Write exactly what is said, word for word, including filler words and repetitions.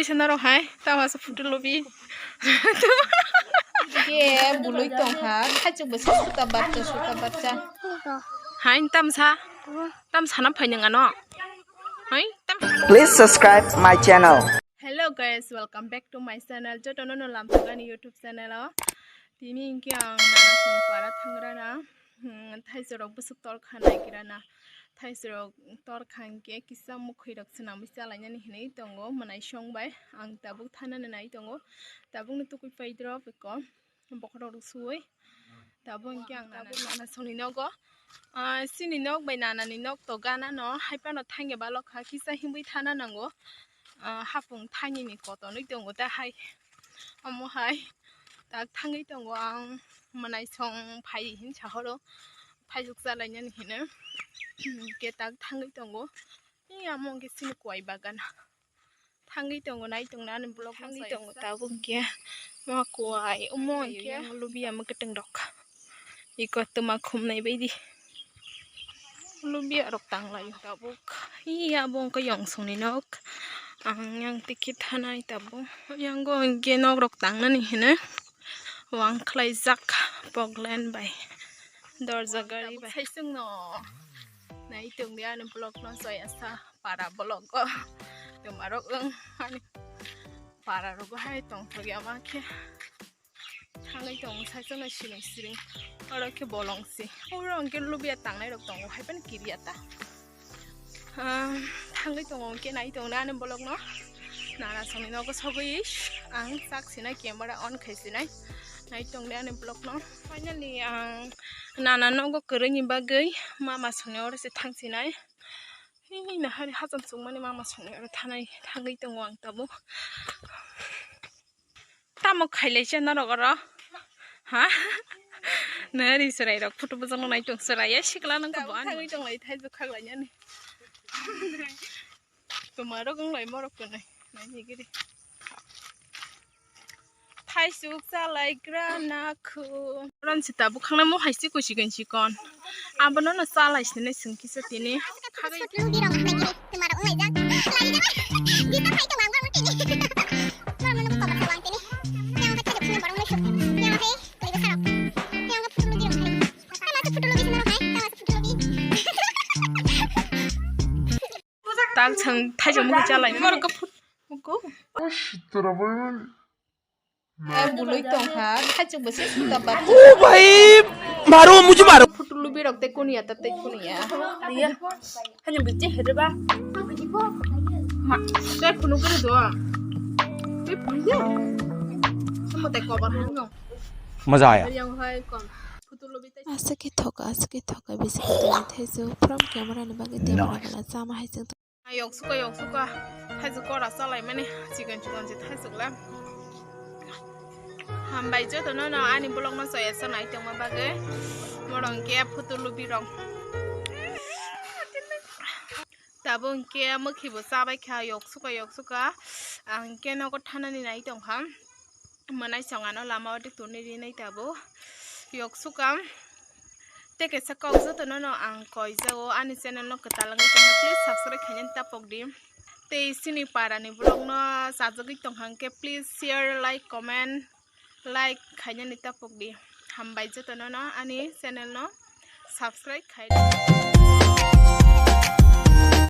Senaro hai, tama sa photo lobi. Ke buloi tong ha, thaichuk bo se suta baccha, suta baccha. Hai, tam sa, tam sana phai nang ano. Hai, tam. Please subscribe my channel. Hello guys, welcome back to my channel. Joto no no lam thagani YouTube channel o. Tini hingke ang nana sini para thangrana. Hmm, thaisirok bwswk torkha naikirana. Thaisirok torkha hingke kisa mukhwirok swnamwi chalainani hinwi tongo, mwnai song bai. Ang tabuk thanani nai tongo. Tabukni tukui paidrop eko bokhorok rok suwi. Tabuk hingke ang tabuk nana songni nogo. Ah, chini nok bai nanani nok to gana no, hai phano thangya balok kha, kisa himwi thana nango. Ah, hapung thanini kotonwi tongo ta hai. Omo hai tak thangwi tongo ang, mwnai song phai hin sahoro, phaisuk chalainani hino. Hingke tak thangwi tongo. Ee, amo hingke chini kuai bagan. Thangwi tongo, nai tongna ani vlog thangwi tongo tabuk hingke. Ma kuai, omo hingke yang lubi ama kwtwng rok. Iko twma khumnai baidi. Lubi arok tanglaio tabuk. Iya bo wngkha yongsongni nok. Ang yang ticket hanai tabuk. Yang go hingke nok rok tangnani hino. Wang khlaijak poklen bai. Dorja gari bai. Saisungno. Nai tongdi ani vlog no soyasa para vlog o. Twmarok wng ani para rogo hai tongthokya ma khe. Thangwi tongo saichung no siring siring. Oro khe bolong se. Oro hwnkhe lubiya tangnai rok tongo hai phano kiriya ta. Ah, thangwi tongo hwnkhe nai tongo ani vlog no. Nana songni nogo sogwi ang chak sinai camera on khai sinai. Nai tongdi ani vlog no. Finally ang nana nogo kwrwini bagwi mama songni oro se thang sinai. Hei, nahari hachal chukmani mama songni oro thanai, thangwi tongo ang tabuk. Tamo khailai se norok oro? Ha? Nahari chwrai rok photo bojongno nai tong chwrai ya sikla nang kabo ani. Thangwi tonglai thaichuk khaklai yani. Twmarok wnglai morok kwnwi. Nai higiri. Thaisuk chalaigra nakhu. Ron sita bwkhaknai mo hai sikon sikon sikon. Abono no chalai sinai chwng kisa tini. Tal chwng thaijak mukhe chalai. Borok khe phut-, phut-, phut-, bulwi tong kha, thaijak bo se suta ba. O bhai, maro, mujhe maro. Photo lubi rok tei kunu ya, ta tei kunu ya. Iya. Hanya biche here ba. Ma, tei kunu kunu do. Tei kunu de. Samo tei kobar hang no. Maza aya. Yang hai kon. Photo lubi tei. Aswk khe thoka, aswk khe thoka, bising tongwi thaijak. From camera ni bagwi tei nice. Chama hai chwng. Yok suka, yok suka. Thaijak kora chalai mani. Chikon chikon se thaijak le. Hambai joto no no ani vlog no soyasa nai tongma bagwi. Morong ke photo lubi rong. Tabuk hwnkhe mwkhibo chabai kha, yok suka, yok suka. Ang hwnkhe nogo thanani nai tongkha. Mwnai chwng ano lama o dik tongni rinai tabuk. Yok suka. Tei kaisa kok jotono no ang koijago, ani channel no kwtal wngwi tongkha, please subscribe khainani tapok di. Tei chini para ni vlog no chajagwi tongkha hwnkhe please share, like, comment. Like khainani tapok di. Hambai jotono no ani channel no subscribe khai.